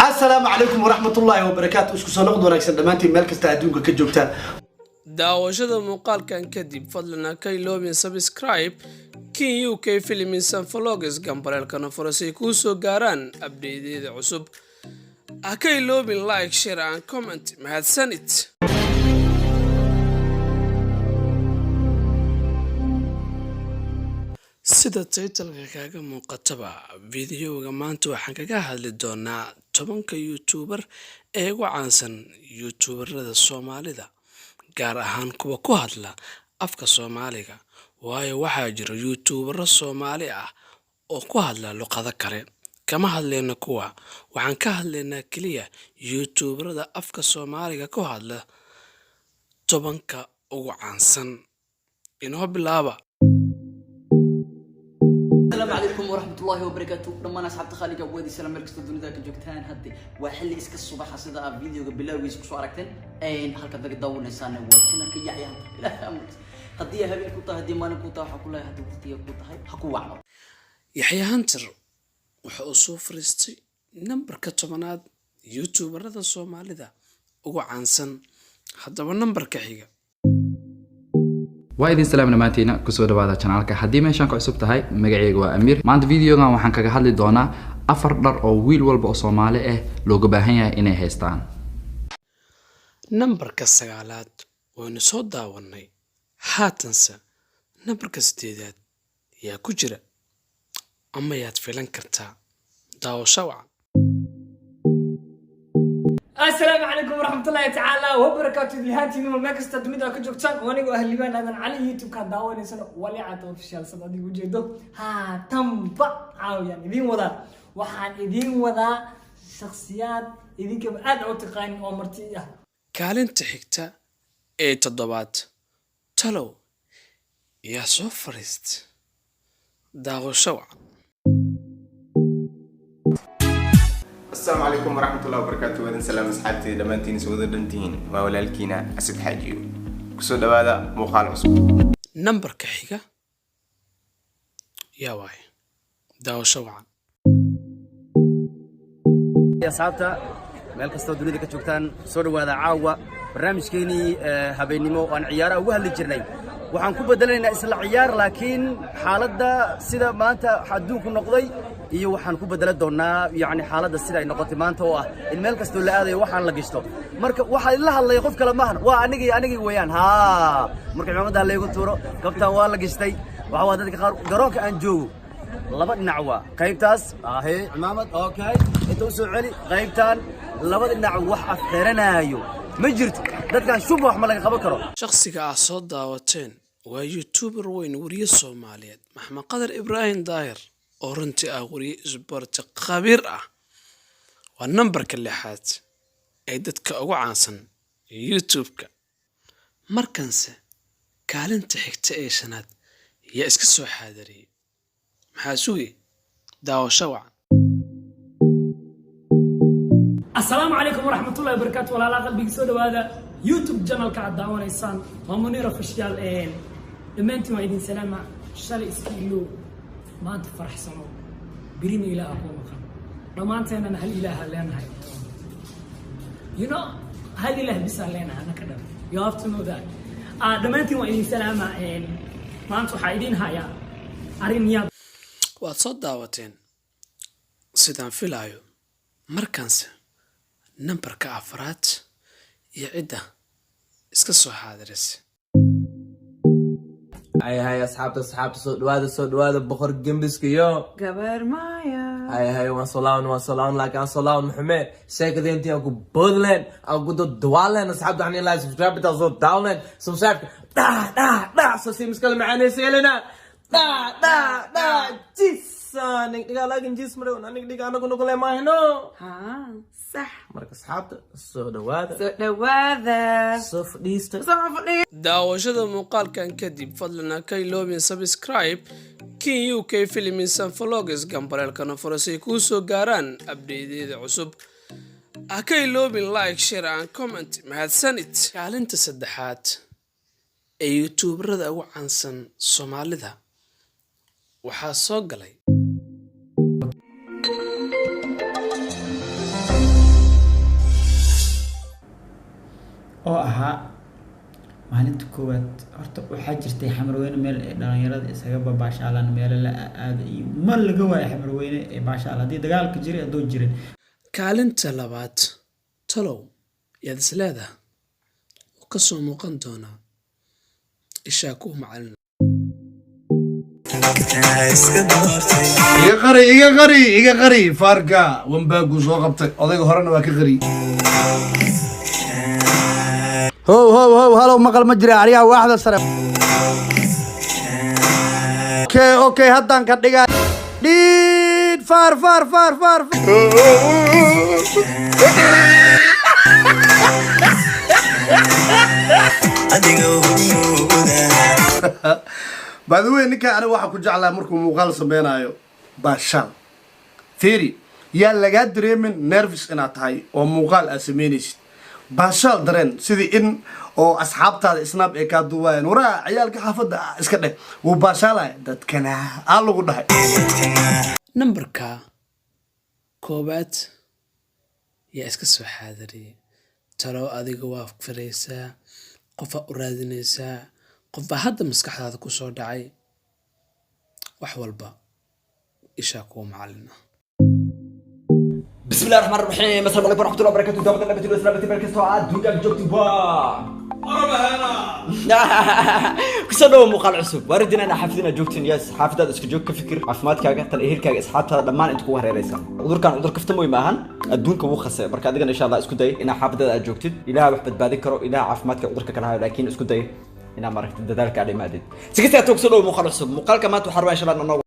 Asalaamu calaykum waraxmatullaahi wabarakaatu. Isku soo noqod wanaagsan dhammaantiin, meel kasta adduunka ka joogtaan. Daawashada muuqaalkan kadib, fadlan ha ka iloobin subscribe King UK Films and Vlogs, gambaleelkana furo si ay kuu soo gaaraan update-yada cusub. Ha ka iloobin like, share and comment. Mahadsanid. Sida title-ka kaaga muuqataba, videoga maanta waxaan kaga hadli doonaa 10-ka YouTuber ee ugu caansan YouTuberada Soomaalida, gaar ahaan kuwa ku hadla afka Soomaaliga, waayo waxaa jira YouTubero Soomaali ah oo ku hadla luqado kale. Kama hadlayno kuwa, waxaan ka hadlaynaa keliya YouTuberada afka Soomaaliga ku hadla, 10-ka ugu caansan. Inoo bilaaba. Asalaamu calaykum waraxmatullaahi wabarakaatu dhammaan asxaabta khaaliga, waadi salaam meel kastoo dunida ka joogtaan. Hadde waa xilli iska subaxa, sida aad videoga bilowgiisa kusoo aragteen. Halkaad naga daawanaysaana waa channelka Yacya. Ilaahay amarkiis, haddii ay habeen ku tahay, haddii maalin ku tahay, waxaa ku leeyahay haddii waqtiga ku tahay ha ku wacno. Yaxya Hunter waxa uu soo fariistay nambarka 10aad YouTuberada Soomaalida ugu caansan. Haddaba nambarka xiga. Waa idin salaam dhammaantiina, kusoo dhawaada channelka. Haddii meeshaan ku cusub tahay, magacayga waa Amiir. Maanta videogan waxaan kaga hadli doonaa afar dhar oo wiil walba oo Soomaali ah looga baahan yahay inay haystaan. Nambarka sagaalaad waynu soo daawannay, haatanse nambarka sideedaad yaa ku jira ama yaad filan kartaa? Daawasho wacan. Asalaamu calaykum waraxmatullaahi tacaala wabarakaatu. Idilhaantiin meel kasta dunida ka joogtaan, oo anigoo ah Liibaan Aadan Cali, YouTube-ka daawanaysana Walicat Official. Sad adiga ujeedo, haatanba caawiyaan idiin wadaa, waxaan idiin wadaa shakhsiyaad idinkaba aad u taqaanin oo marti ah. Kaalinta xigta ee toddobaad, talow yaa soo fadhiist? Daawasho wacan. Asalaamu calaykum waraxmatullahi wabarakaatu. Wadan salaam asxaabteyda dhammaantiin, is wada dhantihiin. Waa walaalkiina Asad Xaajiyo. Kusoo dhawaada muuqaal cusub. Nambarka xiga yaa waaye? Daawasho wacan. Asxaabta meel kastoo dunida ka joogtaan, soo dhawaada. Caawa barnaamijkeenii habeennimo oo aan ciyaaraha ugu hadli jirnay waxaan ku bedelanaynaa isla ciyaar, laakiin xaaladda sida maanta adduunku noqday iyo waxaan ku bedelan doonaa, yacni xaaladda sida ay noqotay maanta, oo ah in meel kastoo la aadayo waxaan la gishto. Marka waxaa la hadlaya qof kale maahan, waa anigii, anigii weeyaan. Haa, marka cimaamada laygu tuuro, kabtaan waa la gishtay. Waxa waa dadka qaar garoonka aan joogo laba dhinac waa qaybtaas ahe cimaamad, okay, inta u soo celi qaybtan. Laba dhinac wax afxiranaayo ma jirto, dadkan shuba wax ma laga qaban karo. Shakhsiga aad soo daawateen waa YouTuber weyn, wariye Soomaaliyeed, Maxamed Qadar Ibraahim Daahir, oo runtii ah wariye isboorti khabiir ah. Waa nambarka lixaad ee dadka ugu caansan YouTube-ka. Markanse kaalinta xigta ee shanaad yaa iska soo xaadiriyey? Maxaa sugay? Daawasho wacan. Asalaamu calaykum waraxmatullahi wabarakaatu. Walaalaha qalbiga, soo dhawaada. YouTube channelka aad daawanaysaan waa Muniir Official. Dhammaantiin waa idin salaama. Shalay iska ilow, maanta faraxsano, birina Ilaaha kuu maqan. Dhammaanteennana hal Ilaaha leenahay, hal Ilaah bisaa leenahay anaka dhan. You have to know that. Dhammaantiin waa idin salaama. Maanta waxaa idin hayaa arrin yaab Waad soo daawateen sidaan filaayo. Markanse nambarka afraad iyo cidda iska soo xaadirisay. Hay hay asxaabta, asxaabta, soo dhawaada, soo dhawaada. Boqor gembiska iyo Gabar Maya. Hay hay, waan soo laaban, waan soo laaban, laakiin aan soo laaban maxume sheekada intii aan ku boodleen, aan ku dodowaaleen. Asxaabta waxaan ilahay subscribe intaa soo daawaleen, subscribe dhac dhac dhac, soo sii miskala macaanaysa helena dhac dhac dhac jisa nig dhigaa, laakiin jis mare nig dhiga anagu nugule maahino. Haa, sax. Marka asxaabta soo dhawaada. Soo dhawaada. Soo fadhiista. Soo fadhiista. Daawashada muuqaalkan kadib, fadlan ha ka iloobin subscribe King UK Films and Vlogs, gambaleelkana furo si ay kuu soo gaaraan update-yada cusub. Ha ka iloobin like, share and comment. Mahadsanid. Kaalinta saddexaad ee YouTuberada ugu caansan Soomaalida waxaa soo galay Oo ahaa maalinta koowaad. Horta waxaa jirtay Xamarweyne meel ay dhalinyarada isaga babaashaalaan, meelo la aada iyo ma laga waayo Xamarweyne ee baashaal haddii dagaalka jiray, hadduu jirin. Kaalinta labaad, talow yaad is leedaha oo ka soo muuqan doonaa? Ishaa kuu macalin. Iga qari, iga qari, iga qari. Faarka wambaaguu soo qabtay, odayga horena waa ka qari. How how how, halow, maqal ma jira? Aryaha waaxda sare. Okay, haddaan ka dhigaa dhiid. Faar, faar, faar, faar. By the way, ninka aniga waxaa ku jeclaa markuu muuqaal sameynaayo baashaal. Fiiri, yaa lagaa dareemin nervous inaad tahay oo muuqaal aad sameynaysid. Baashaal dareen, sidii in oo asxaabtaada snap ay kaa duubaayeen. Waraa, ciyaalka xaafadda ah, iska dheh. Wuu baashaalaya, dadkana aa lagu dhahay. Nambarka koowaad yaa iska soo xaadiriyay? Talow adiga waa firaysaa, qofaa u raadinaysaa, qofbaa hadda maskaxdaada ku soo dhacay. Wax walba ishaa kuwa macallin ah. بسم الله الرحمن الرحيم، السلام عليكم ورحمة الله وبركاته. دابا النبي والسلام عليكم كستoo aad dunida joogtid waa kusoo dhawo muuqaal cusub. Waa rajinana xaafidina joogtiin. Yes, xaafadaada iska joog, ka fikir caafimaadkaaga, tan ehelkaaga, asxaabtaada, dhammaan inta kugu hareeraysan. Cudurkan cudur kaftamoy ma ahan, adduunka wuu khasay. Marka adigana insha Allah isku day inaa xaafadada aad joogtid. Ilaah wax badbaadin karo, Ilaah caafimaadka cudurka kala hayo, laakiin isku day inaa maaragtay dadaalka aad imaadid. Si kasta kusoo dhawo muuqaal cusub. Muuqaalka maanta waxaa rabaa insha Allah.